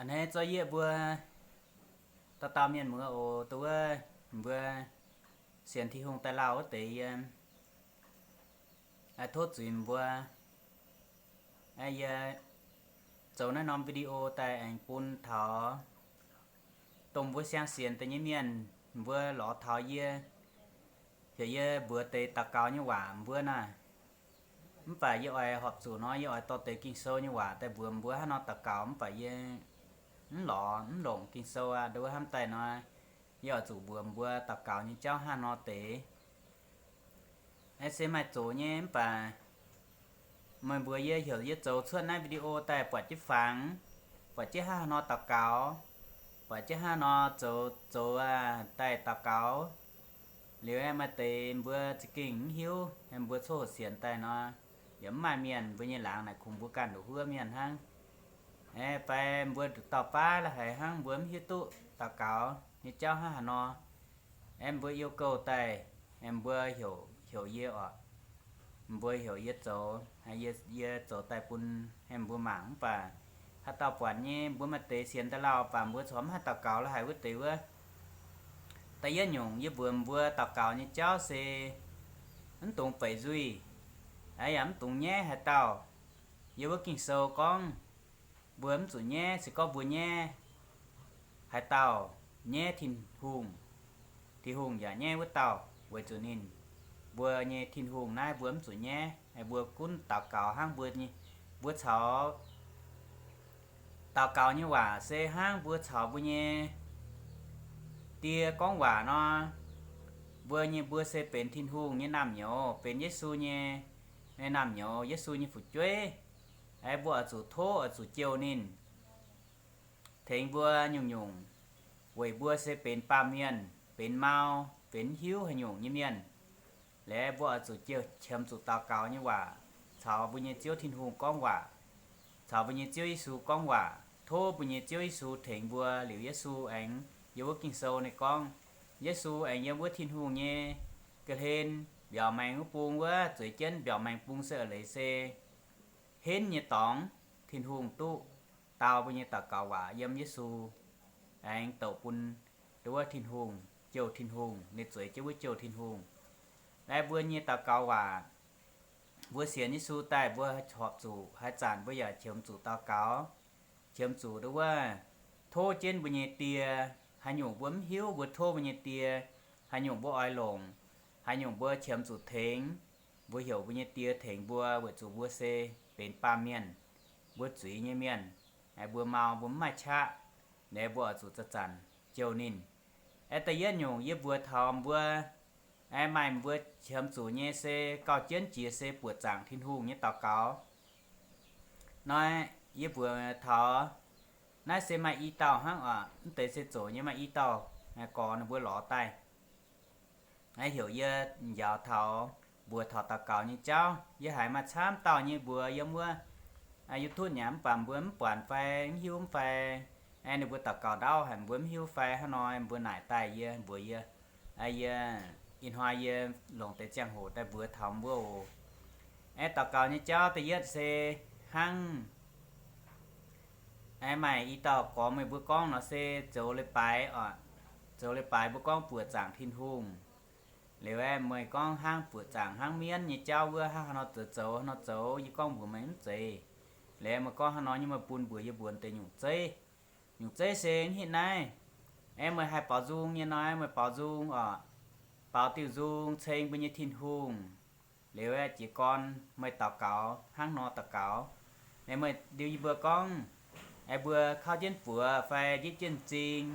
A'hneiv zorqv yieqv mbuo dauh dauh mienh muoz oc, dongh wuov mbuo sienx Tin-Hungh daaih lauh wuov deix yie tov zuiz mbuo. Yie zoux naaiv norm video daaih aengx bun taux dongh mbuo siang sienx deix nyei mienh, mbuo lorz taux yie, heuc yie mbuox deix daux gaux nyei waac mbuo naaic. Mv baac yie oix horpc zuqc nor, yie oix dorh deix Ging-Sou nyei waac daaih mbuox mbuo hnangv nor daux gaux, mv baac yie mv lorz mv longc Ging-Sou aqv. Nduov hnamv daaih nor, yie oix zuqc mbuox mbuo daux gaux nyei jauv hnangv nor deix. Aeqv, se maaih zoqc nyei, mv baac meih mbuox yie heuc yie zoux cuotv naaiv video daaih buatc jienv fangx, buatc jienv hnangv haaix nor daux gaux, buatc jienv hnangv haaix nor zoux, zoux daaih daux gaux. Liuz aeqv, maaih deix mbuo za'gengh mv hiuv, mbuo coqv hoqc sienx daaih nor, yaac mv maaih mienh, mbuo nyei laangz naaic kungx mbuo ganh nduqc huov mienh hnangv. Aeqv, fai mbuo nduqc dauh baav la'haic hnangv, mbuo mv hiuv duqv daux gaux nyei jauv hnangv haaix nor. Aeqv, mbuo iu gouh daaih, aeqv, mbuo heuc, heuc yie oc. Mbuo heuc yie zoux, yie, yie zoux daaih bun aeqv, mbuo mangc. Mv baac haaix dauh buatc nyei, mbuo maaih deix sienx daaih lauh, mv baac mbuo corc mv haih daux gaux la'haic wuov deix wuov. Da'yietv nyungc, yie mbuox mbuo daux gaux nyei jauv se mv dungx beic nzuih, yaac mv dungx nyaiv haaix dauh. Yiem wuov Ging-Sou gorngv, mbuo mv zuqc nyaiv, se gorngv mbuo nyaiv haaix dauh, nyaiv Tin-Hungh, Tin-Hungh yaac nyaiv wuov dauh weic zuqc ninh, mbuo nyei Tin-Hungh naaiv mbuo mv zuqc nyaiv. Mbuo gunv daux gaux hnangv mbuo, mbuo caux daux gaux nyei waac se hnangv mbuo caux mbuo nyei Die gorngv waac nor. Mbuo nyei, mbuo se benx Tin-Hungh nyei naamh nyouz, benx Yesu nyei, nyei naamh nyouz, Yesu nyei fu'jueiv. Aeqv, mbuo oix zuqc tov, oix zuqc jouh ninh tengx mbuo nyungc-nyungc, weic mbuo se benx baamh mienh, benx mau, benx mv hiuv haaix nyungc nyei mienh. Liuz mbuo oix zuqc jouh, qiemx zuqc daux gaux nyei waac, caux mbuo nyei Ziouv Tin-Hungh gorngv waac, caux mbuo nyei Ziouv Yesu gorngv waac, tov mbuo nyei Ziouv Yesu tengx mbuo. Liuz Yesu aengx yiem wuov Ging-Sou ninh gorngv, Yesu aengx yiem wuov Tin-Hungh nyei ga'hlen mbiaauc maengx wuov bung wuov, zueiz jienv mbiaauc maengx bung se a'leiz se henv nyei dorngx, Tin-Hungh duqv dau mbuo nyei daux gaux waac yiem Yesu aengx douc bun nduov Tin-Hungh, jouh Tin-Hungh, ninh zueiz jienv wuov jouh Tin-Hungh. Naaiv mbuo nyei daux gaux waac, mbuo sienx Yesu daaih mbuo horpc zuqc, haaix zanc mbuo yaac qiemx zuqc daux gaux, qiemx zuqc nduov, tov jienv mbuo nyei Die. Haaix nyungc mbuo mv hiuv, mbuo tov mbuo nyei Die. Haaix nyungc mbuo oix longc, haaix nyungc mbuo qiemx zuqc tengx, mbuo heuc mbuo nyei Die tengx mbuo, weic zuqc mbuo se benx baamh mienh, mbuo zuiz nyei mienh, mbuo mau, mbuo mv maaih qaqv. Naaiv mbuo oix zuqc zanc-zanc jouh ninh. Aeqv, da'yietv nyungc yie mbuox taux mbuo, aeqv, maaih mbuo qiemx zuqc nyei se gauh jienv jiex se buoqc zaangc Tin-Hungh nyei daux gaux. Nor, yie mbuox taux naaiv se maaih i dauh hnangv oc. Mv deix se zoqc nyei, maaih i dauh gorx ninh mbuo lorz daaih. Naaiv heuc yie njaaux taux, mbuox taux daux gaux nyei jauv. Yie haiz maaih camv dauh nyei mbuox yiem wuov YouTube nyei, mv baac mbuo mv buatc fai mv hiuv mv fai, aeqv, ninh mbuo daux gaux ndaauv haic, mbuo mv hiuv fai hnangv nor, mbuo naaic daaih yie mbuox yie, yie, ih hnoi yie longc deix ziangh hoc daaih mbuox taux mbuo oc. Aeqv, daux gaux nyei jauv da'yietv se hnangv, aeqv, maaih i dauh gorx meih mbuo gorngv nor se zoux leiz-baaix oc. Zoux leiz-baaix mbuo gorngv buoqc zaangc Tin-Hungh. Liuz aeqv, meih gorngv hnangv buoqc zaangc hnangv mienv nyei jauv wuov, hnangv haaix nor zoux, zoux, haaix nor zoux, yie gorngv mbuox meih mv zeiz. Liuz meih gorngv haaix nor nyei, meih bun mbuox yie mbuox deix nyungc zeiv. Nyungc zeiv se mv hitv naaiv. Aeqv, meih haih baaux nzung nyei nor, meih baaux nzung oc. Baaux diuh nzung ceng mbuo nyei Tin-Hungh. Liuz aeqv, jiez gorn meih daux gaux hnangv nor daux gaux. Aeqv, meih liuz yie mbuo gorngv, aeqv, mbuo kauv jienv buoz fai njipv jienv m'zing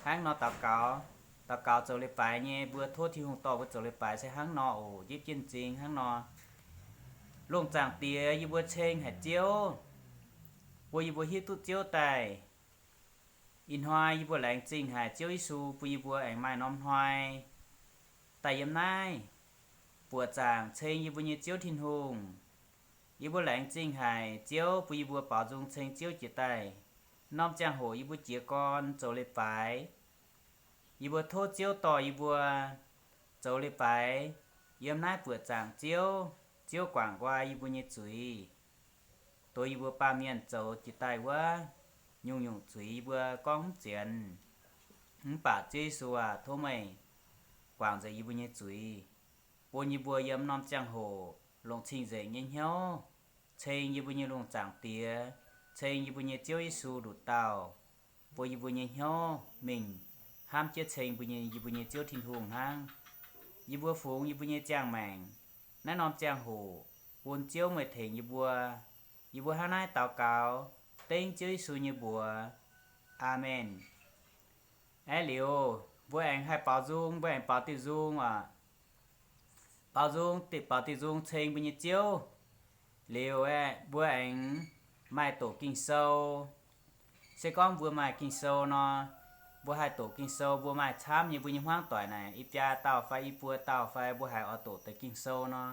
hnangv nor daux gaux. Daux gaux zoux leiz-baaix nyei, mbuo tov Tin-Hungh dorh mbuo zoux leiz-baaix se hnangv nor oc, njipv jienv m'zing hnangv nor. Lungh zaangc Diex, yie mbuo ceng haic Ziouv, bun yie mbuo hiuv duqv Ziouv daaih. Ih hnoi yie mbuo laengz zingh haic Ziouv Yesu bun yie mbuo aengx maaih norm hnoi daaih yiem naaiv buoqc zaangc ceng yie mbuo nyei Ziouv Tin-Hungh. Yie mbuo laengz zingh haic Ziouv bun yie mbuo baaux nzung ceng Ziouv jiex daaih. Norm ziangh hoc yie mbuo jiez gorn zoux leiz-baaix, yie mbuo tov Ziouv dorh yie mbuo zoux leiz-baaix yiem naaiv buoqc zaangc Ziouv. Ziouv guangc nqoi yie mbuo nyei zuiz, dongh yie mbuo baamh mienh zoux jiex daaih wuov. nyungc-nyungc zuiz yie mbuo gorngv mv zienx. Mv baac Ziouv Yesu aac, tov meih guangc nzengc yie mbuo nyei zuiz, bun yie mbuo yiem norm ziangh hoc longc cing-nzengc nyei hnyouv ceng yie mbuo nyei Lungh Zaangc Diex, ceng yie mbuo nyei Ziouv Yesu nduqc dauh, bun yie mbuo nyei hnyouv mingh hnamv jienv ceng mbuo nyei, yie mbuo nyei Ziouv Tin-Hungh hnangv. Yie mbuo fungx yie mbuo nyei ziangh maengc, naaiv norm ziangh hoc bun Ziouv meih tengx yie mbuo. Yie mbuo hnangv naaiv daux gaux dengv Ziouv Yesu nyei mbuox. Aamen. Aeqv, liuz mbuo aengx haih baaux nzung, mbuo aengx baaux diuh nzung oc. Baaux nzung, baaux diuh nzung ceng mbuo nyei Ziouv. Liuz aeqv, mbuo aengx maaih doqc Ging-Sou. Se gorngv mbuo maaih Ging-Sou nor, mbuo haih doqc Ging-Sou, mbuo maaih camv nyei, mbuo nyei hmuangv doic naaic i biaa dauh fai i buo dauh fai mbuo haiz oix doqc deix Ging-Sou nor,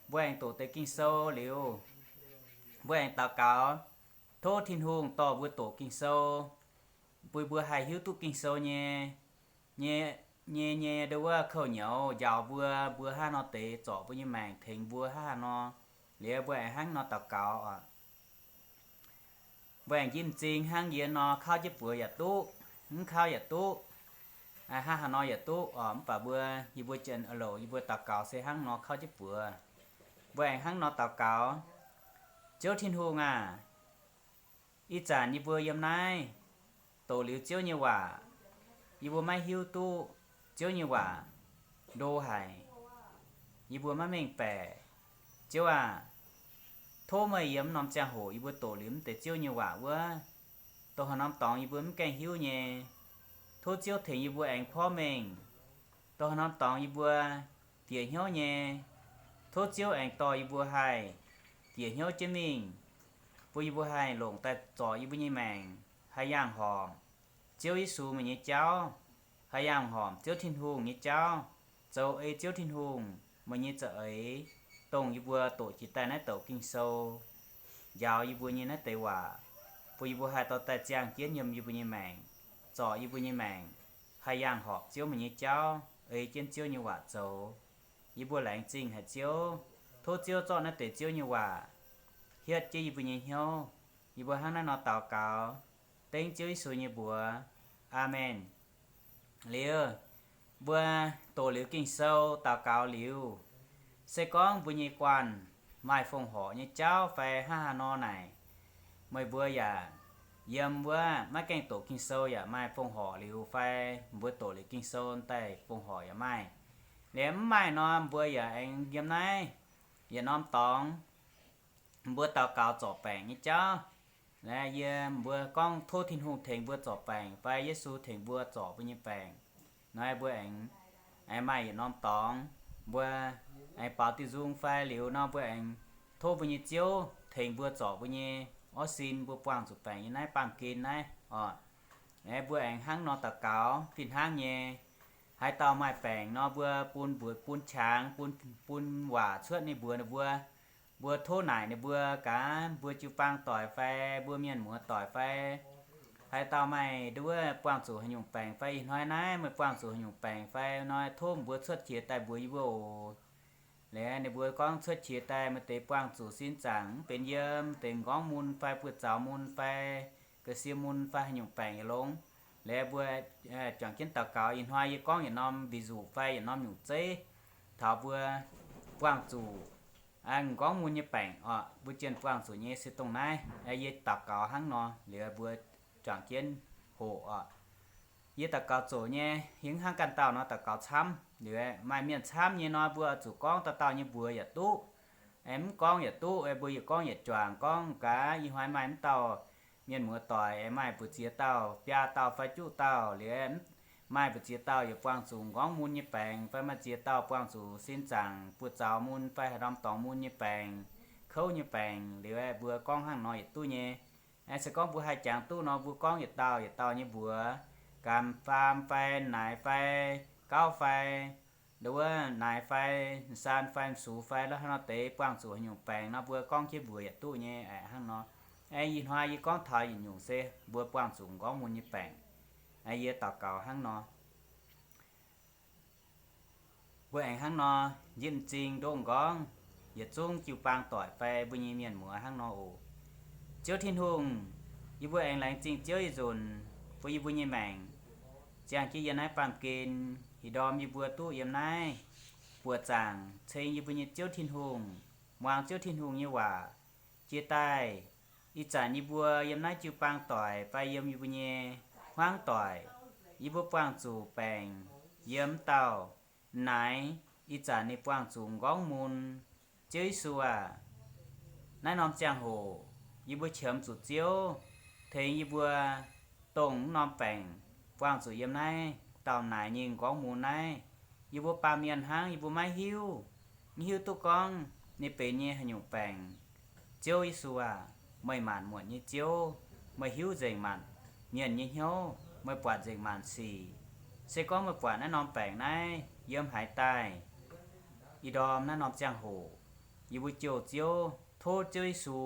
mbuo aengx doqc deix Ging-Sou liuz, mbuo aengx daux gaux, tov Tin-Hungh dorh mbuo doqc Ging-Sou, bun mbuo haih hiuv duqv Ging-Sou nyei, nyei, nyei, nyei ndo wuov kouv nyouz njaaux mbuo, mbuo hnangv haaix nor deix zorc mbuo nyei maengc, tengx mbuo hnangv haaix nor. Liuz mbuo aengx hnangv nor daux gaux oc. Mbuo aengx njimv m'zing hnangv yie nor, kauv jienv buoz yaac duqv, mv kauv yaac duqv, hnangv haaix nor yaac duqv oc. Mv baac mbuo, yie mbuo janx a'louc yie mbuo daux gaux se hnangv nor kauv jienv buoz. Mbuo aengx hnangv nor daux gaux. Ziouv Tin-Hungh aac, ih zanc yie mbuo yiem naaiv doqc liuz Ziouv nyei waac, yie mbuo maiv hiuv duqv Ziouv nyei waac ndo haic. Yie mbuo maiv mengh baeqc. Ziouv aac, tov meih yiem norm ziangh hoc yie mbuo doqc liuz mv deix Ziouv nyei waac wuov, dongh haaix norm dorngx yie mbuo mv gaengh hiuv nyei, tov Ziouv tengx yie mbuo aengx porv mengh. Dongh haaix norm dorngx yie mbuo bieqc hnyouv nyei, tov Ziouv aengx dorh yie mbuo haih bieqc hnyouv jienv mingh, bun yie mbuo haih longc daaih zorc yie mbuo nyei maengc haih yangh horpc Ziouv Yesu meih nyei jauv, haih yangh horpc Ziouv Tin-Hungh nyei jauv, zoux ei Ziouv Tin-Hungh meih nyei za'eix, dongh yie mbuo doqc jiex daaih naaiv douc Ging-Sou, njaaux yie mbuo nyei naaiv deix waac, bun yie mbuo haih dorh daaih ziangh jienv yiem yie mbuo nyei maengc, zorc yie mbuo nyei maengc haih yangh horpc Ziouv meih nyei jauv, ei jienv Ziouv nyei waac zoux. Yie mbuo laengz zingh haic Ziouv. Tov Ziouv zorqv naaiv deix Ziouv nyei waac hietv jienv yie mbuo nyei hnyouv. Yie mbuo hnangv naaiv nor daux gaux, dengv Ziouv Yesu nyei mbuox. Aamen. Liuz, mbuo doqc liuz Ging-Sou daux gaux liuz, se gorngv mbuo nyei guanh maaih fongc horc nyei jauv fai hnangv haaix nor naaic, meih mbuo yaac yiem wuov maiv gaengh doqc Ging-Sou yaac maaih fongc horc liuz fai mbuo doqc liuz Ging-Sou daaih fongc horc yaac maaih. Liuz mv maaih nor, mbuo yaac aengx yiem naaiv yietc norm dorngx mbuo daux gaux zorc baengc nyei jauv. Yie mbuo gorngv tov Tin-Hungh tengx mbuo zorc baengc fai Yesu tengx mbuo zorc mbuo nyei baengc. Nor mbuo aengx, aengx maaih yietc norm dorngx, mbuo aengx baaux diuh nzung fai liuz nor mbuo aengx tov mbuo nyei Ziouv tengx mbuo zorc mbuo nyei orv sin, mbuo buangh zuqc baengc nyei naaiv baamh gen naaiv oc. Aeqv, mbuo aengx hnangv nor daux gaux fih hnangv nyei. Haaix dauh maaih baengc nor, mbuo bun mbuox, bun qangx, bun, bun waac cuotv ninh mbuox ninh mbuo. Mbuo tov naaic ninh mbuo gaax, mbuo jiu-baang doic fai mbuo mienh muoz doic fai haaix dauh maaih nduov buangh zuqc haaix nyungc baengc fai ih hnoi naaiv meih buangh zuqc haaix nyungc baengc fai nor, tov mbuo cuotv qiex daaih mbuox yie mbuo oc. Liuz ninh mbuo gorngv cuotv qiex daaih maaih deix buangh zuqc sin zaangc mv benx yiem, deix m'nqorngv mun fai buoz-zaux mun fai ga'sie mun fai haaix nyungc baengc yaac longx. Liuz mbuo juangc jienv daux gaux. Ih hnoi yie gorngv yietc norm mbiz nzuqc fai yietc norm nyungc zeiv taux mbuo buangh zuqc m'nqorngv mun nyei baengc oc. Mbuo jienh buangh zuqc nyei se dongh naaiv. Yie daux gaux hnangv nor, liuz mbuo juangc jienv hoqc oc. Yie daux gaux zoqc nyei, yie hnangv ganh dauh nor daux gaux camv. Liuz maaih mienh camv nyei nor, mbuo oix zuqc gorngv dauh dauh nyei mbuox yaac duqv. Mv gorngv yaac duqv, mbuo yietc gorngv yietc juangc. Gorngv gaax ih hnoi maaih mv dauh mienh muoz doic, maaih mbu'ziex dauh, biaa dauh fai juqv dauh, liuz maaih mbu'ziex dauh yaac buangh zuqc m'nqorngv mun nyei baengc, fai maaih ziex dauh buangh zuqc sin zaangc buoz-zaux mun fai haaix norm dorngx mun nyei baengc, kouv nyei baengc, liuz mbuo gorngv hnangv nor yietc duqv nyei. Se gorngv mbuo haih jangx duqv nor, mbuo gorngv yietc dauh yietc dauh nyei mbuox, gaax m'faam fai m'naaic fai gauv fai nduov wuov naaic fai m'saan fai m'sux fai la'hnoi deix buangh zuqc haaix nyungc baengc nor, mbuo gorngv jienv mbuox yietc duqv nyei. Hnangv nor, ih hnoi yie gorngv taux yietc nyungc se mbuo buangh zuqc m'nqorngv mun nyei baengc. Yie daux gaux hnangv nor. Mbuo aengx hnangv nor njimv m'zing ndoqv m'nqorngv, yietc zungv jiu-baang doic fai mbuo nyei mienh muoz hnangv nor oc. Ziouv Tin-Hungh, Yie mbuo aengx laengz zingh Ziouv yietc nzunc bun yie mbuo nyei maengc ziangh jienv yiem naaiv baamh gen. Ih ndorm yie mbuo duqv yiem naaiv buoqc zaangc ceng yie mbuo nyei Ziouv Tin-Hungh, muangx Ziouv Tin-Hungh nyei waac. Jiex daaih ih zanc yie mbuo yiem naaiv jiu-baang doic fai yiem yie mbuo nyei hmuangv doic, yie mbuo buangh zuqc baengc yiem dauh naaic, ih zanc ninh buangh zuqc m'nqorngv mun. Ziouv Yesu aah, naaiv norm ziangh hoc yie mbuo qiemx zuqc Ziouv tengx yie mbuo, dongh wuov norm baengc buangh zuqc yiem naaiv dauh naaic nyei m'nqorngv mun naaiv. Yie mbuo baamh mienh hnangv, yie mbuo maiv hiuv, maiv hiuv duqv gorngv ninh benx nyei haaix nyungc baengc. Ziouv Yesu aah, meih maanc muotc nyei Ziouv, meih hiuv nzengc maanc mienh nyei hnyouv, meih buatc nzengc maanc sic. Se gorngv meih buatc naaiv norm baengc naaiv yiem haaix daaih, ih ndorm naaiv norm ziangh hoc, yie mbuo jouh Ziouv, tov Ziouv Yesu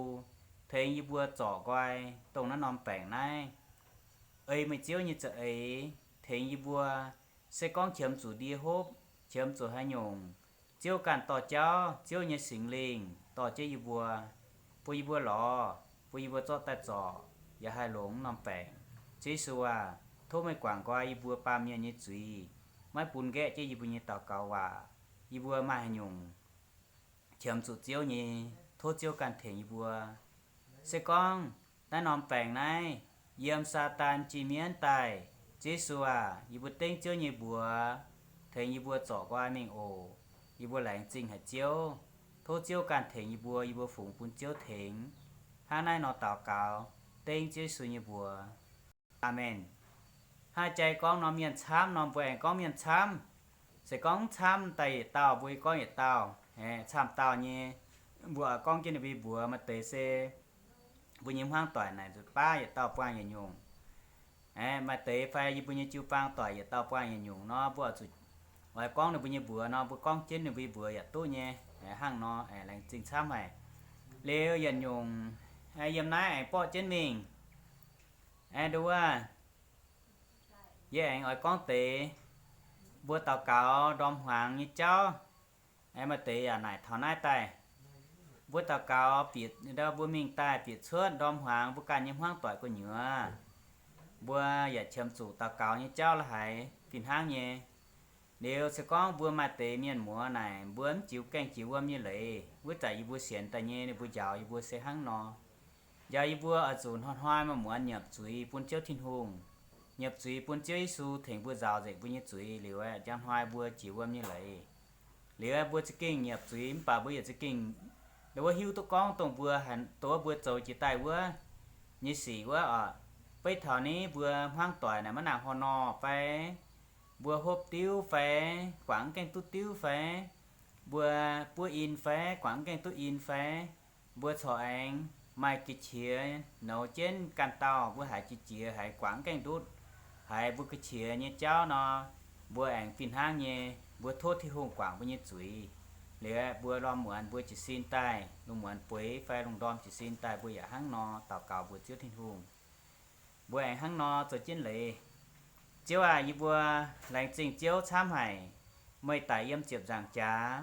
tengx yie mbuo zorc nqoi dongh naaiv norm baengc naaiv. Ei meih Ziouv nyei za'eix tengx yie mbuo. Se gorngv qiemx zuqc ndie hopv, qiemx zuqc haaix nyungc, Ziouv ganh dorh jauv, Ziouv nyei Singx Lingh dorh jienv yie mbuo, bun yie mbuo lorz, bun yie mbuo zorqv daaih zorc, yaac haih longc wuov norm baengc. Ziouv Yesu aah, tov meih guangc nqoi yie mbuo baamh mienh nyei zuiz, maiv bun nqaeqv jienv yie mbuo nyei daux gaux waac. Yie mbuo maaih haaix nyungc qiemx zuqc Ziouv nyei, tov Ziouv ganh tengx yie mbuo. Se gorngv naaiv norm baengc naaiv yiem Saadaan jiex mienv daaih, Ziouv Yesu aah, yie mbuo dengv Ziouv nyei mbuox tengx yie mbuo zorc nqoi mingh oc. Yie mbuo laengz zingh haic Ziouv. Tov Ziouv ganh tengx yie mbuo, yie mbuo fungx bun Ziouv tengx. Hnangv naaiv nor daux gaux dengv Ziouv Yesu nyei mbuox. Aamen. Hnangv jai gorngv nor, mienh camv nor, mbuo aengx gorngv mienh camv. Se gorngv camv daaih yietc dauh, mbuo gorngv yietc dauh, camv dauh nyei. Mbuo oix gorngv jienv ninh mbuo mbuox. Maaih deix se mbuo nyei hmuangv doic naaic nzuonx baav yietc dauh buangh yietc nyungc. Maaih deix fai yie mbuo nyei jiu-baang doic yietc dauh buangh yietc nyungc nor, mbuo oix zuqc oix gorngv ninh mbuo nyei mbuox nor, mbuo gorngv jienv ninh mbuo nyei mbuox yaac duqv nyei. Hnangv nor, laengz zingh camv haic. Liuz yietc nyungc yiem naaiv aengx borqv jienv mingh. Aa, nduov wuov, yie aengx oix gorngv deix mbuo daux gaux ndorm hmuangx nyei jauv. Maaih deix yaac naaic taux naaiv daaih. Mbuo daux gaux bieqc, mbuo mingh daaih bieqc cuotv ndorm hmuangx, mbuo ganh nyei hmuangv doic gu'nyuoz, mbuo yaac qiemx zuqc daux gaux nyei jauv la'haiz fih hnangv nyei. Liuz se gorngv mbuo maaih deix mienh muoz naaic, mbuo mv jiex gaengh jiex wuom nyei leiz, wuov zanc yie mbuo sienx daaih nyei, ninh mbuo njaaux yie mbuo se hnangv nor. Njaaux yie mbuo oix zuqc hnoi-hnoi maaih muonz nyiemc zuiz bun Ziouv Tin-Hungh, nyiemc zuiz bun Ziouv Yesu tengx mbuo nzaaux nzengc mbuo nyei zuiz liuz, njang hnoi mbuo jiex wuom nyei leiz. Liuz mbuo za'gengh nyiemc zuiz mv baac mbuo yaac za'gengh wuov hiuv duqv gorngv dongh mbuo, dongh wuov mbuo zoux jiex daaih wuov nyei sic wuov oc. Beiv taux ni mbuo hmuangv doic naaic maiv nangc horh nor fai, mbuo hopv diuv fai, guangc mv gaengh duqv diuv fai, mbuo buov in fai, guangc mv gaengh duqv in fai, mbuo corc aengx maaih ga'qiex nouz jienv ganh dauh, mbuo haiz jiex jiex haiz guangc mv gaengh ndutv, haiz mbuo ga'qiex nyei jauv nor, mbuo aengx fih hnangv nyei, mbuo tov Tin-Hungh guangc mbuo nyei zuiz. Liuz mbuo lungh muonz mbuo jiez sin daaih, lungh muonz bueix fai lungh ndorm jiez sin daaih mbuo yaac hnangv nor daux gaux mbuox Ziouv Tin-Hungh. Mbuo aengx hnangv nor zoux jienv leiz. Ziouv aac, yie mbuo laengz zingh Ziouv camv haic, meih daic yiem ziepc nzaangc jaax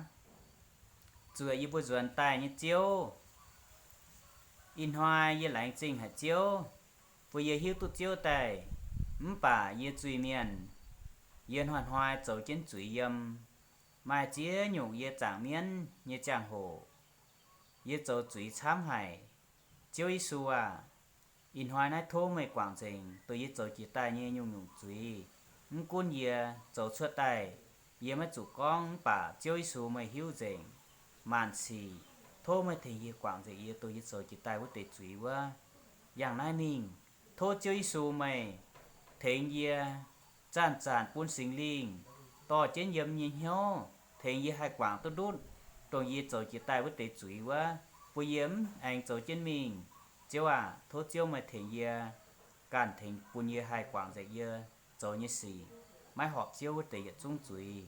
zuoqc yie mbuo nzuonx daaih nyei Ziouv. Ih hnoi yie laengz zingh haic Ziouv, bun yie hiuv duqv Ziouv daaih. Mv baac yie zuiz-mienh, yie hnoi-hnoi zoux jienv zuiz yiem. Maaih ziex nyungc yie zaangc mienv nyei ziangh hoc, yie zoux zuiz camv haic. Ziouv Yesu aah, ih hnoi naaiv tov meih guangc nzengc dongh yie zoux jiex daaih nyei nyungc-nyungc zuiz. Mv gunv yie zoux cuotv daaih, yie maiv zuqc gorngv, mv baac Ziouv Yesu meih hiuv nzengc maanc sic. Tov meih tengx yie guangc nzengc yie dongh yie zoux jiex daaih wuov deix zuiz wuov. Yangh naaiv mingh, tov Ziouv Yesu meih tengx yie zanc-zanc bun Singx Lingh dorh jienv yiem nyei hnyouv, tengx yie haih guangc duqv ndutv dongh yie zoux jiex daaih wuov deix zuiz wuov, bun yie mv aengx zoux jienv mingh. Ziouv aac, tov Ziouv meih tengx yie, ganh tengx bun yie haih guangc nzengc yie zoux nyei sic, maiv horpc Ziouv wuov deix yietc zungv zuiz.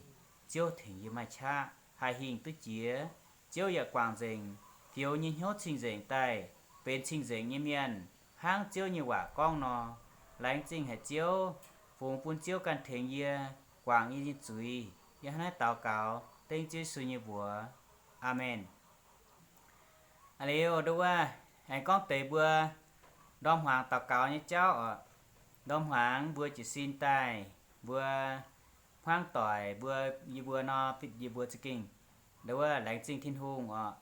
Ziouv tengx yie maaih qaqv haih hingh duqv jiex. Ziouv yaac guangc nzengc, fioux nyei hnyouv cing-nzengc daaih, benx cing-nzengc nyei mienh, hnangv Ziouv nyei waac gorngv nor. Laengz zingh haic Ziouv, fungx bun Ziouv ganh tengx yie guangc yie nyei zuiz. Yie hnangv naaiv daux gaux dengv Ziouv Yesu nyei mbuox. Aamen. Aa, liuz nduov wuov, aengx gorngv deix mbuo ndorm hmuangx daux gaux nyei jauv oc. Ndorm hmuangx mbuo jiez sin daaih, mbuo hmuangv doic mbuo, yie mbuo nor, yie mbuo za'gengh ndo wuov laengz zingh Tin-Hungh oc.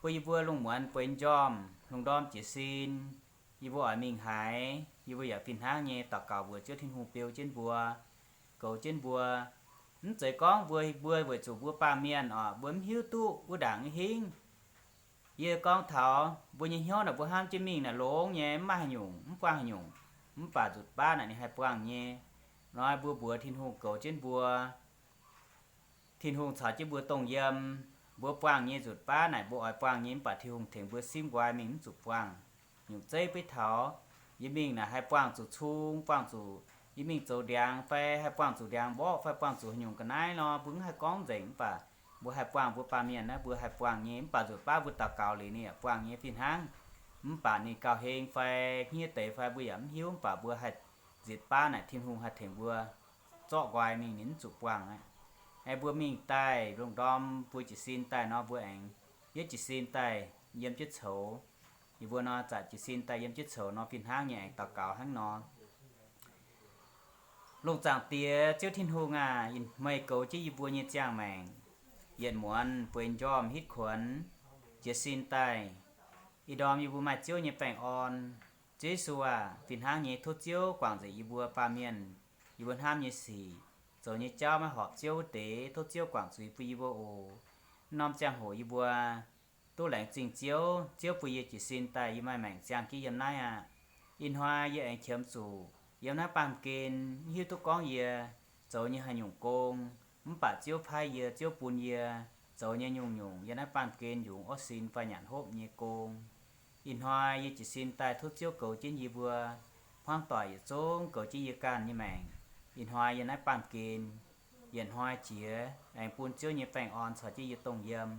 Bun yie mbuo lungh muonz bueix njormh, lungh ndorm jiez sin, yie mbuo oix mingh haaix, yie mbuo yaac fih hnangv nyei daux gaux mbuox Ziouv Tin-Hungh beu jienv mbuo, goux jienv mbuo. Mv zeiz gorngv mbuo, mbuo weic zuqc mbuo baamh mienh oc, mbuo mv hiuv duqv wuov ndaangc hingv. Yie gorngv taux mbuo nyei hnyouv naaic, mbuo hnamv jienv mingh naaic longx nyei, mv maaih haaix nyungc, mv buangh haaix nyungc. Mv baac nzutc baav naaic ninh haih buangh nyei. Nor mbuo mbuox Tin-Hungh goux jienv mbuo, Tin-Hungh caux jienv mbuo dongh yiem. Mbuo buangh nyei nzutc baav naaic mbuo oix buangh nyei, mv baac Tin-Hungh tengx mbuo simv nqoi mingh mv zuqc buangh. Nyungc zeiv beiv taux yie mingh naaic haih buangh zuqc cung, buangh zuqc, yie mingh zoux ndiangx fai haih buangh zuqc ndiangx mborqv fai buangh zuqc haaix nyungc ga'naaiv nor, mbuo mv haih gorngv nzengc. Mv baac mbuo haih buangh, mbuo baamh mienh naaiv mbuo haih buangh nyei. Mv baac nzutc baav mbuo daux gaux liuz ninh yaac buangh nyei fih hnangv. Mv baac ninh gauh heng fai hniev deix fai mbuo yaac mv hiuv, mv baac mbuo haih nzutc baav naaic Tin-Hungh haih tengx mbuo zorqv nqoi mingh ninh mv zuqc buangh aqv. Aengx mbuo mingh daaih lungh ndorm mbuo jiez sin daaih nor, mbuo aengx yietv jiez sin daaih yiem jienv coux. Yie mbuo nor, zanc jiez sin daaih yiem jienv coux nor fih hnangv nyei aengx daux gaux hnangv nor. Lungh zaangc Diex, Ziouv Tin-Hungh aac, meih goux jienv yie mbuo nyei ziangh maengc, yietc muonz bueix njormh hitv kuonx, jiez sin daaih, ih ndorm yie mbuo maaih Ziouv nyei baengh orn. Ziouv Yesu aac, fih hnangv nyei tov Ziouv guangc nzengc yie mbuo baamh mienh, yie mbuo hnamv nyei sic, zoux nyei jauv maiv horpc Ziouv wuov deix, tov Ziouv guangc zuiz bun yie mbuo oc. Norm ziangh hoc yie mbuo duqv laengz zingh Ziouv, Ziouv bun yie jiez sin daaih yie maaih maengc ziangh jienv yiem naaiv aqv. Ih hnoi yie aengx qiemx zuqc yiem naaiv baamh gen, mv hiuv duqv gorngv yie zoux nyei haaix nyungc gong, mv baac Ziouv paaiv yie, Ziouv bun yie zoux nyei nyungc-nyungc yiem naaiv baamh gen yungz orv sin fai nyanc hopv nyei gong. Ih hnoi yie jiez sin daaih tov Ziouv goux jienv yie mbuo, hmuangv doic yietc zungv goux jienv yie ganh nyei maengc. Ih hnoi yiem naaiv baamh gen, yietc hnoi jiex aengx bun Ziouv nyei baengh orn caux jienv yie dongh yiem,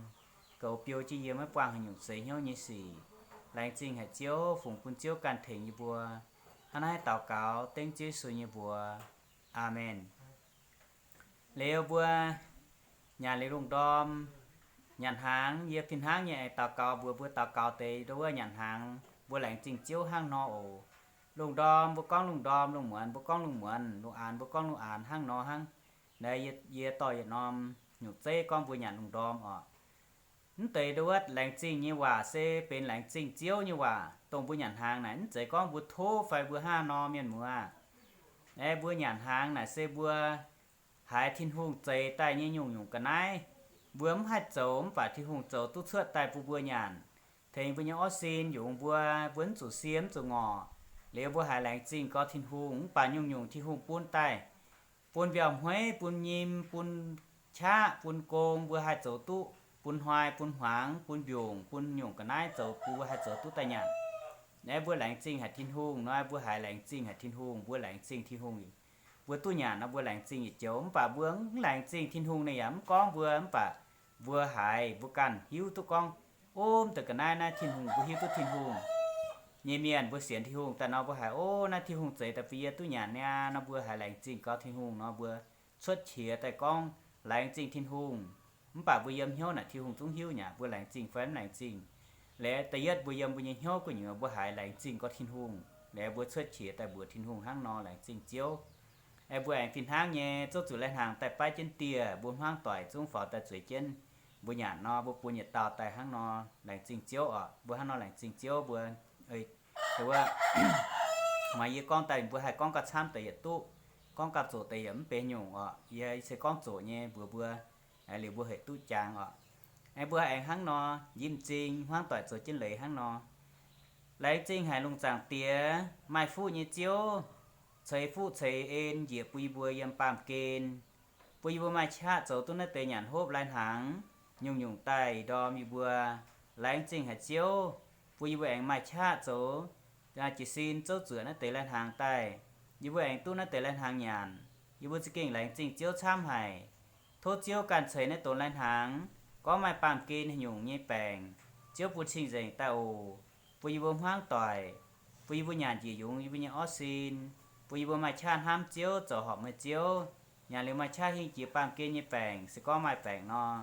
goux biou jienv yie maiv buangh haaix nyungc seix hnyouv nyei sic. Laengz zingh haic Ziouv, fungx bun Ziouv ganh tengx yie mbuo. Hnangv naaiv daux gaux dengv Ziouv Yesu nyei mbuox. Aamen. Liuz mbuo nyanc liuz lungh ndorm, nyanc hnaangx, yie fih hnangv nyei aengx daux gaux mbuox mbuo, daux gaux deix ndo wuov nyanc hnaangx mbuo laengz zingh Ziouv hnangv nor oc. Lungh ndorm mbuo gorngv lungh ndorm, lungh muonz mbuo gorngv lungh muonz, lungh aanx mbuo gorngv lungh aanx hnangv nor hnangv. Naaiv yie dorh yietc norm nyungc zeiv gorngv mbuo nyanc lungh ndorm oc. Mv deix ndo wuov laengz zingh nyei waac se benx laengz zingh Ziouv nyei waac, dongh mbuo nyanc hnaangx naaic. Mv zeiz gorngv mbuo tov fai mbuo hnangv nor, mienh muoz. Aeqv, mbuo nyanc hnaangx naaic se mbuo haiz Tin-Hungh zeix daaih nyei nyungc-nyungc ga'naaiv. Mbuo mv haih zoux, mv baac Tin-Hungh zoux duqv cuotv daaih bun mbuo nyanc, tengx mbuo nyei orv sin yungz mbuo, mbuo mv zuqc sie mv zuqc ngorc. Liuz mbuo haiz laengz zingh gorx Tin-Hungh, mv baac nyungc-nyungc Tin-Hungh bun daaih, bun mbiauh hmueiv, bun nyim, bun qaqv, bun gong, mbuo haih zoux duqv, bun hnoi, bun hmuangx, bun mbiungc, bun nyungc ga'naaiv zoux bun mbuo haih zoux duqv daaih nyanc. Naaiv mbuo laengz zingh haic Tin-Hungh nor, mbuo haiz laengz zingh haic Tin-Hungh, mbuo laengz zingh Tin-Hungh. Mbuo duqv nyanc nor mbuo laengz zingh yietc joux, mv baac mbuo mv laengz zingh Tin-Hungh ninh yaac mv gorngv mbuo, mv baac mbuo haiz mbuo ganh hiuv duqv gorngv, o, mv deix ga'naaiv naaiv Tin-Hungh, mbuo hiuv duqv Tin-Hungh nyei mienh, mbuo sienx Tin-Hungh daaih nor mbuo haiz, o, naaiv Tin-Hungh zeix daaih bun yie duqv nyanc niaa nor, mbuo haiz laengz zingh gau Tin-Hungh nor, mbuo cuotv qiex daaih gorngv laengz zingh Tin-Hungh. Mv baac mbuo yiem hnyouv naaic Tin-Hungh zungv hiuv nyei aqv, mbuo laengz zingh fai mv laengz zingh. Liuz da'yietv mbuo yiem mbuo nyei hnyouv gu'nyuoz mbuo haiz laengz zingh gau Tin-Hungh, liuz mbuo cuotv qiex daaih mbuox Tin-Hungh hnangv nor, laengz zingh Ziouv. Aeqv, mbuo aengx fih hnangv nyei zouv zuqc lai-hnaangx daaih baiv jienv dieh, mbuo hmuangv doic zungv faaux daaih zueiz jienv mbuo nyanc nor, mbuo bun yietc dauh daaih hnangv nor laengz zingh Ziouv oc. Mbuo hnangv nor laengz zingh Ziouv mbuo, wuov, maaih yie gorngv daaih mbuo haih gorngv gauh camv deix yietc duqv, gorngv gauh zoqc deix yietc mv benx nyungc oc. Yie se gorngv zoqc nyei mbuox mbuo, liuz mbuo hec duqv jangx oc. Aengx mbuo aengx hnangv nor njimv m'zing hmuangv doic zoux jienv leiz hnangv nor. Laengz zingh haic lungh zaangc Diex, maaih fuqv nyei Ziouv, ceix fuqv ceix en njiec bun yie mbuo yiem baamh gen, bun yie mbuo maaih qaqv zoux duqv naaiv deix nyanc hopv lai-hnaangx, nyungc-nyungc daaih ih ndorm yie mbuo. Laengz zingh haic Ziouv, bun yie mbuo aengx maaih qaqv zoux jiez sin zouv zuoqc naaiv deix lai-hnaangx daaih, yie mbuo aengx duqv naaiv deix lai-hnaangx nyanc. Yie mbuo za'gengh laengz zingh Ziouv camv haic. Tov Ziouv ganh ceix naaiv dongh lai-hnaangx, gorngv maaih baamh gen haaix nyungc nyei baengc, Ziouv bun cing-nzengc daaih oc. Bun yie mbuo hmuangv doic, bun yie mbuo nyanc njiec yungz yie mbuo nyei orv sin, bun yie mbuo maaih qaqv hnamv Ziouv, zoux horpc meih Ziouv, nyanc liuz maaih qaqv hingh jiex baamh gen nyei baengc, se gorngv maaih baengc nor.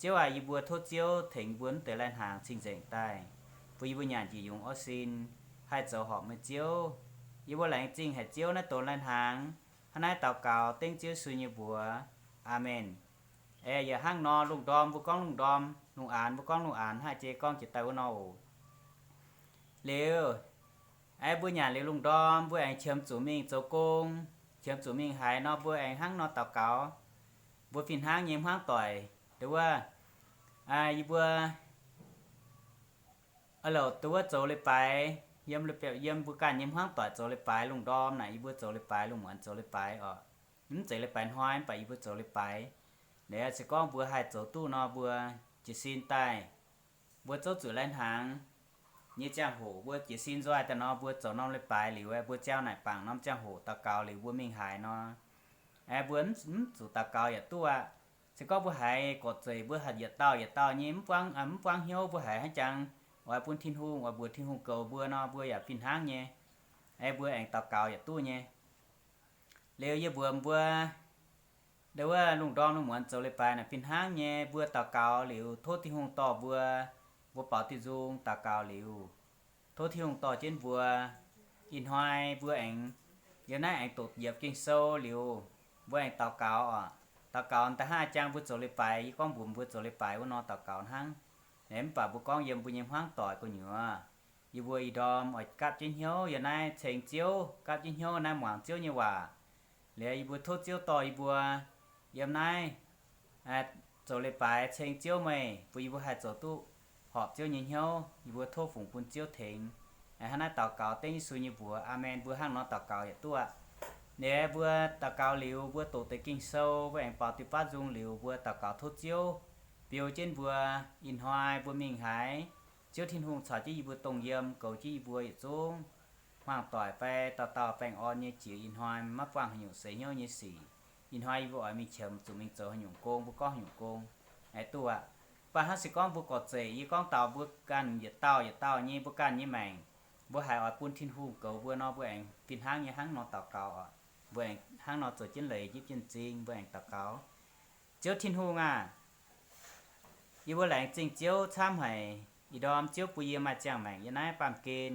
Ziouv aac, yie mbuo tov Ziouv tengx mbuo mv deix lai-hnaangx cing-nzengc daaih, bun yie mbuo nyanc njiec yungz orv sin, haih zoux horpc meih Ziouv. Yie mbuo laengz zingh haic Ziouv naaiv donx lai-hnaangx, hnangv naaiv daux gaux dengv Ziouv Yesu nyei mbuox. Aamen. Aeqv, yaac hnangv nor lungh ndorm mbuo gorngv lungh ndorm, lungh aanx mbuo gorngv lungh aanx, hnangv jiex gorngv jiex daaih wuov nor oc. Liuz, aeqv, mbuo nyanc liuz lungh ndorm mbuo aengx qiemx zuqc mingh zoux gong, qiemx zuqc mingh haaix nor mbuo aengx hnangv nor daux gaux. Mbuo fih hnangv nyei hmuangv doic, dongh wuov, yie mbuo louc dongh wuov zoux leiz-baaix, yiem mbuo ganh nyei hmuangv doic zoux leiz-baaix, lungh ndorm naaic yie mbuo zoux leiz-baaix, lungh muonz zoux leiz-baaix oc. Mv zeiz leiz-baaix hnoi mv baac yie mbuo zoux leiz-baaix. Liuz se gorngv mbuo haih zoux duqv nor mbuo jiez sin daaih, mbuo zouv zuqc lai-hnaangx nyei ziangh hoc mbuo jiez sin nzoih daaih nor mbuo zoux norm leiz-baaix liuz, mbuo ziangh naaic bangc norm ziangh hoc daux gaux liuz mbuo mingh haaix nor, mbuo mv zuqc daux gaux yaac duqv aqv. Se gorngv mbuo haiz gorqv-zeic mbuo yietc dauh yietc dauh nyei mv buangv hnyouv, mbuo haiz hnangv jangx oix bun Tin-Hungh, oix mbuox Tin-Hungh goux mbuo nor mbuo yaac fih hnangv nyei, mbuo aengx daux gaux yaac duqv nyei. Liuz yie mbuox mbuo, dongh wuov lungh ndorm lungh muonz zoux leiz-baaix naaic fih hnangv nyei, mbuo daux gaux liuz tov Tin-Hungh dorh mbuo, mbuo baaux diuh nzung daux gaux liuz, tov Tin-Hungh dorh jienv mbuo. Ih hnoi mbuo aengx, yiem naaiv aengx doqc njiec Ging-Sou liuz, mbuo aengx daux gaux oc. Daux gaux da'hnangv jangx mbuo zoux leiz-baaix, yie gorngv mbuox mbuo zoux leiz-baaix wuov nor daux gaux hnangv. Mv baac mbuo gorngv yiem mbuo nyei hmuangv doic gu'nyuoz, yie mbuo ih ndorm oix gapv jienv hnyouv yiem naaiv ceng Ziouv, gapv jienv hnyouv naaiv muangx Ziouv nyei waac. Liuz yie mbuo tov Ziouv dorh yie mbuo yiem naaiv zoux leiz-baaix ceng Ziouv meih, bun yie mbuo haih zoux duqv horpc Ziouv nyei hnyouv. Yie mbuo tov fungx bun Ziouv tengx. Hnangv naaiv daux gaux dengv Yesu nyei mbuox. Aamen. Mbuo hnangv nor daux gaux yaac duqv aqv. Liuz mbuo daux gaux liuz, mbuo doqc deix Ging-Sou, mbuo aengx baaux diuh baav nzung liuz, mbuo daux gaux tov Ziouv biou jienv mbuo. Ih hnoi mbuo mingh haaix, Ziouv Tin-Hungh caux jienv yie mbuo dongh yiem, goux jienv yie mbuo yietc zungv hmuangv doic fai dauh dauh baengh orn nyei jiex ih hnoi maiv buangh haaix nyungc seix hnyouv nyei sic. Ih hnoi yie mbuo oix mingh qiemx zuqc mingh zoux haaix nyungc gong, mbuo gorngv haaix nyungc gong, aengx duqv aqv. Mv baac hnangv se gorngv mbuo gorqv-zeic, yie gorngv daux mbuo ganh yietc dauh yietc dauh nyei, mbuo ganh nyei maengc, mbuo haiz oix bun Tin-Hungh goux mbuo nor, mbuo aengx fih hnangv nyei hnangv nor daux gaux oc. Mbuo aengx hnangv nor zoux jienv leiz, yipv jienv m'zing, mbuo aengx daux gaux. Ziouv Tin-Hungh aah! Yie mbuo laengz zingh Ziouv camv haic. Ih ndorm Ziouv bun yie maaih ziangh maengc yiem naaiv baamh gen.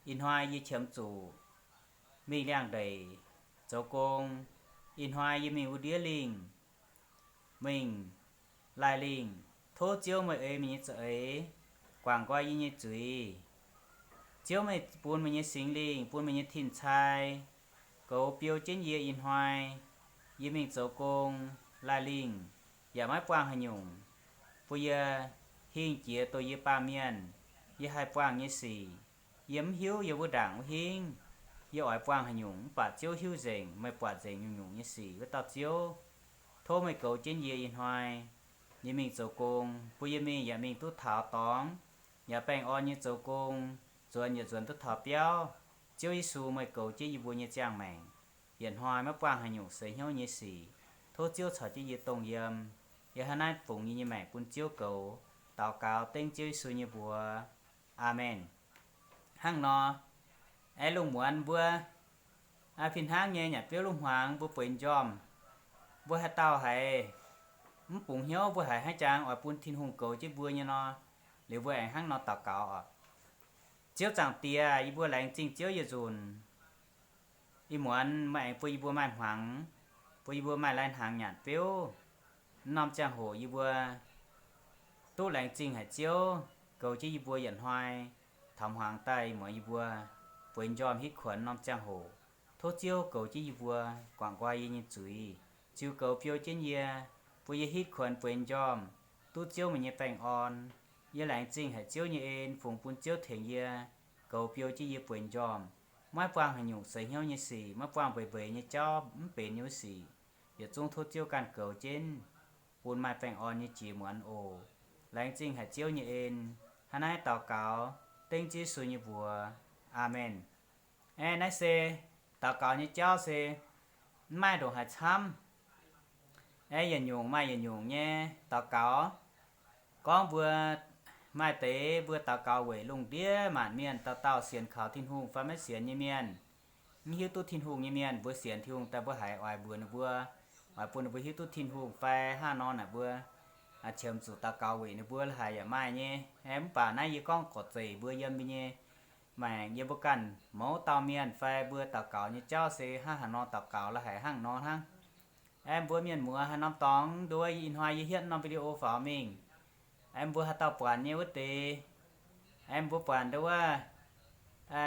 Ih hnoi yie qiemx zuqc mingh liangx-ndeic zoux gong. Ih hnoi yie mingh wuov ndiev lingh, mingh laih lingh. Tov Ziouv meih ei meih nyei za'eix guangc nqoi yie nyei zuiz. Ziouv meih bun meih nyei Singx Lingh, bun meih nyei tin-cai goux biou jienv yie ih hnoi. Yie mingh zoux gong, laih lingh, yaac maiv buangh haaix nyungc, bun yie hingh jiex dongh yie baamh mienh, yie haih buangh nyei sic. Yie mv hiuv yie wuov ndaangc wuov hingv yie oix buangh haaix nyungc, mv baac Ziouv hiuv nzengc, meih buatc nzengc nyungc-nyungc nyei sic. Wuov dauh Ziouv, tov meih goux jienv yie ih hnoi. Yie mingh zoux gong, bun yie mingh yaac mingh duqv taux dorngx, yaac baengh orn nyei zoux gong, nzuonx yaac nzuonx duqv taux biauv. Ziouv Yesu, meih goux jienv yie mbuo nyei ziangh maengc, yietc hnoi maiv buangh haaix nyungc seix hnyouv nyei sic. Tov Ziouv caux jienv yie dongh yiem. Yie hnangv naaiv fungx yie nyei maengc bun Ziouv goux. Daux gaux dengv Ziouv Yesu nyei mbuox. Aamen. Hnangv nor, aengx lungh muonz mbuo fih hnangv nyei nyanc biouv lungh hmuangx mbuo bueix njormh. Mbuo haaix dauh haiz mv bungx hnyouv, mbuo haiz hnangv jangx oix bun Tin-Hungh goux jienv mbuo nyei nor, liuz mbuo aengx hnangv nor daux gaux oc. Ziouv Zaangc Diex, yie mbuo laengz zingh Ziouv yietc nzunc. Ih muonz meih aengx bun yie mbuo maaih hmuangx, bun yie mbuo maaih lai-hnaangx nyanc biouv. Mv norm ziangh hoc yie mbuo duqv laengz zingh haic Ziouv, goux jienv yie mbuo yietc hnoi taux hmuangx daaih, muonz yie mbuo bueix njormh hitv kuonx norm ziangh hoc. Tov Ziouv goux jienv yie mbuo, guangc nqoi yie nyei zuiz, ziux goux biou jienv yie, bun yie hitv kuonx bueix njormh, duqv Ziouv meih nyei baengh orn. Yie laengz zingh haic Ziouv nyei en, fungx bun Ziouv tengx yie, goux biou jienv yie bueix njormh, maiv buangh haaix nyungc seix hnyouv nyei sic, maiv buangh mbeix mbeix nyei jauv, mv benx nyei wuov sic, yietc zungv tov Ziouv ganh goux jienv, bun maaih baengh orn nyei jiex muonz oc. Laengz zingh haic Ziouv nyei en. Hnangv naaiv daux gaux dengv Ziouv Yesu nyei mbuox. Aamen. Aeqv, naaiv se daux gaux nyei jauv se mv maaih ndongc haaix camv. Aeqv, yietc nyungc maaih yietc nyungc nyei daux gaux. Gorngv mbuo maaih deix mbuo daux gaux weic lungh ndiev maanc mienh dauh dauh sienx kaux Tin-Hungh fai maiv sienx nyei mienh, mv hiuv duqv Tin-Hungh nyei mienh, mbuo sienx Tin-Hungh daaih mbuo haiz oix mbuox ninh mbuo, oix bun ninh mbuo hiuv duqv Tin-Hungh fai hnangv nor naaic mbuo qiemx zuqc daux gaux weic ninh mbuo la'haic yaac maaih nyei. Aeqv, mv baac naaiv yie gorngv gorqv-zeic mbuo yiem mbuo nyei maengc yie mbuo ganh mouz dauh mienh fai mbuo daux gaux nyei jauv se hnangv haaix nor daux gaux la'haic hnangv nor hnangv. Aeqv, mbuo mienh muoz haaix norm dorngx nduov ih hnoi yie hietv norm video faaux mingh, aeqv, mbuo haaix dauh buatc nyei wuov deix, aeqv, mbuo buatc nduov wuov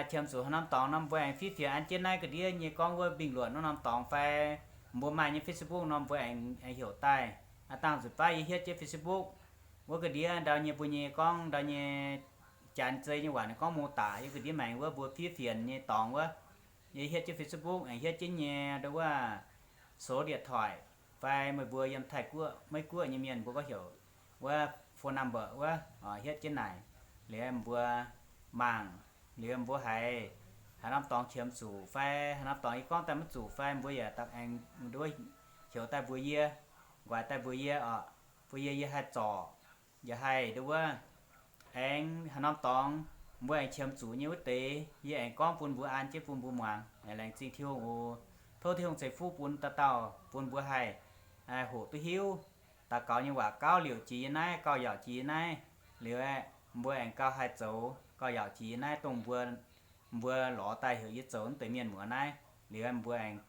qiemx zuqc haaix norm dorngx nor mbuo aengx fiev fienx an jienv naaiv ga'ndiev nyei gorngv wuov bình luận wuov norm dorngx fai mbuo maaih nyei Facebook nor mbuo aengx heuc daaih. Aav dangh nzunc baav yie hietv jienv Facebook wuov ga'ndiev ndau nyei mbuo nyei gorngv ndau nyei janx zei nyei waac ninh gorngv mô tả yie ga'ndiev maengx wuov mbuo fiev fienx nyei dorngx wuov. Yie hietv jienv Facebook aengx hietv jienv nyei nduov wuov số điện thoại fai meih mbuo yiem Taiv-Guoqv, Meiv-Guoqv nyei mienh mbuo gorngv heuc wuov phone number wuov, hietv jienv naaic. Liuz mbuo mangc, liuz mbuo haiz haaix norm dorngx qiemx zuqc fai haaix norm dorngx yie gorngv daaih maiv zuqc fai mbuo yaac daaih aengx nduov heuc daaih mbuox yie, nquaaic daaih mbuox yie oc. Mbuox yie, yie haih zorc, yaac haih nduov wuov aengx haaix norm dorngx mbuo aengx qiemx zuqc nyei wuov deix yie aengx gorngv bun mbuo an jienv bun mbuo muangx. Laengz zingh Tin-Hungh oc. Tov Tin-Hungh ceix fuqv bun dauh dauh bun mbuo haih hoqc duqv hiuv daux gaux nyei waac gauv liouc jiex yie naaiv, gauh yaauc jiex yie naaiv. Liuz aeqv, mbuo aengx gauh haih zoux gauh yaauc jiex yie naaiv dongh mbuo, mbuo lorz daaih heuc yie zoux wuov deix mienh muoz naaiv. Liuz aeqv, mbuo aengx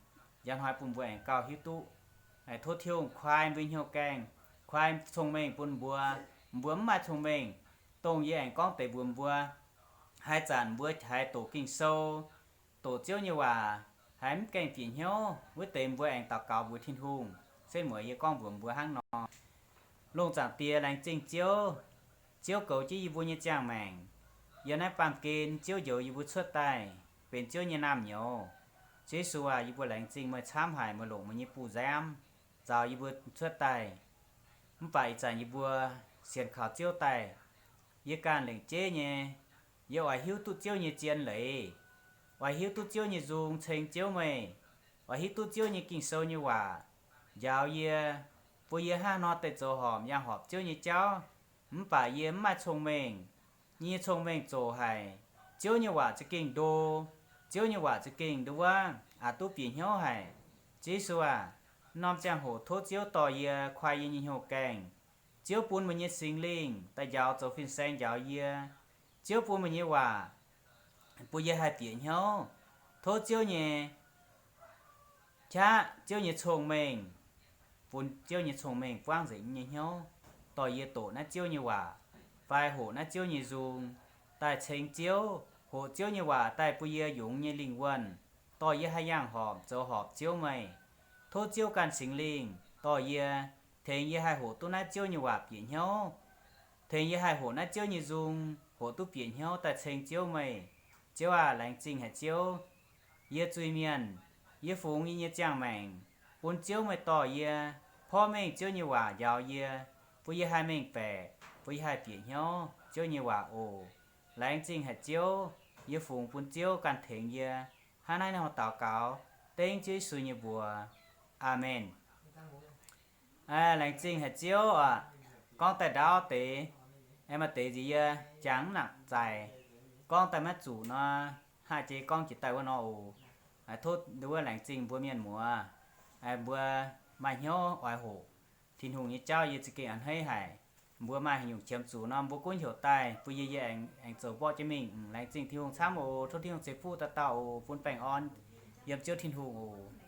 njang hnoi bun mbuo aengx gauh hiuv duqv. Tov Tin-Hungh kuaai mbuo hnyouv gaengh, kuaai cong-mengh bun mbuo. Mbuo mv maaih cong-mengh, dongh yie aengx gorngv deix mbuox mbuo, haaix zanc mbuo haiz doqc Ging-Sou, doqc Ziouv nyei waac, haiz mv gaengh bieqc hnyouv wuov deix mbuo aengx daux gaux mbuox Tin-Hungh, setv mueiz yie gorngv mbuox mbuo hnangv nor. Lungh zaangc Diex, laengz zingh Ziouv. Ziouv goux jienv yie mbuo nyei ziangh maengc. Yiem naaiv baamh gen Ziouv njoux yie mbuo cuotv daaih benx Ziouv nyei naamh nyouz. Ziouv Yesu aac, yie mbuo laengz zingh meih camv haic, meih longc meih nyei buoz-nziaamv nzaaux yie mbuo cuotv daaih. Mv baac ih zanc yie mbuo sienx kaux Ziouv daaih, yie ganh lengc jeiv nyei, yie oix hiuv duqv Ziouv nyei zien leiz, oix hiuv duqv Ziouv nyei nzung ceng Ziouv meih, oix hiuv duqv Ziouv nyei Ging-Sou nyei waac njaaux yie, bun yie hnangv haaix nor deix zoux horpc yangh horpc Ziouv nyei jauv. Mv baac yie mv maaih cong-mengh. Yie nyei cong-mengh zoqc haic. Ziouv nyei waac za'gengh ndo. Ziouv nyei waac za'gengh nduov wuov aqc duqv bieqc hnyouv haic. Ziouv Yesu aac, norm ziangh hoc tov Ziouv dorh yie, kuaai yie nyei hnyouv gaengh. Ziouv bun meih nyei Singx Lingh daaih njaaux zoux fin-saeng njaaux yie. Ziouv bun meih nyei waac bun yie haih bieqc hnyouv. Tov Ziouv nyei qaqv, Ziouv nyei cong-mengh, bun Ziouv nyei cong-mengh buangv nzengc nyei hnyouv, dorh yie doqc naaiv Ziouv nyei waac, fai hoqc naaiv Ziouv nyei nzung, daaih ceng Ziouv, hoqc Ziouv nyei waac daaih bun yie yungz nyei lingh wuonh, dorh yie haih yangh horpc zoux horpc Ziouv meih. Tov Ziouv ganh Singx Lingh dorh yie, tengx yie haih hoqc duqv naaiv Ziouv nyei waac bieqc hnyouv, tengx yie haih hoqc naaiv Ziouv nyei nzung hoqc duqv bieqc hnyouv daaih ceng Ziouv meih. Ziouv aac, laengz zingh haic Ziouv. Yie zuiz-mienh, yie fungx yie nyei ziangh maengc bun Ziouv meih dorh yie, porv mengh Ziouv nyei waac njaaux yie, bun yie haih mengh baeqc, bun yie haih bieqc hnyouv Ziouv nyei waac oc. Laengz zingh haic Ziouv. Yie fungx bun Ziouv ganh tengx yie. Hnangv naaiv nor daux gaux dengv Ziouv Yesu nyei mbuox. Aamen. Laengz zingh haic Ziouv aac. Gorngv daaih ndaauv deix, aengx maaih deix nziex yie jangx mv nangc zaic, gorngv daaih maiv zuqc nor, haih jiex gorngv jiex daaih wuov nor oc. Tov nduov laengz zingh mbuo mienh muoz, mbuo maaih hnyouv oix hoqc Tin-Hungh nyei jauv yie za'gengh a'hneiv haic. Mbuo maaih haaix nyungc qiemx zuqc nor mbuo gunv heuc daaih bun yie, yie aengx zoux mborqv jienv mingh. Laengz zingh Tin-Hungh camv oc. Tov Tin-Hungh ceix fuqv dauh dauh oc, bun baengh orn yiem Ziouv Tin-Hungh oc.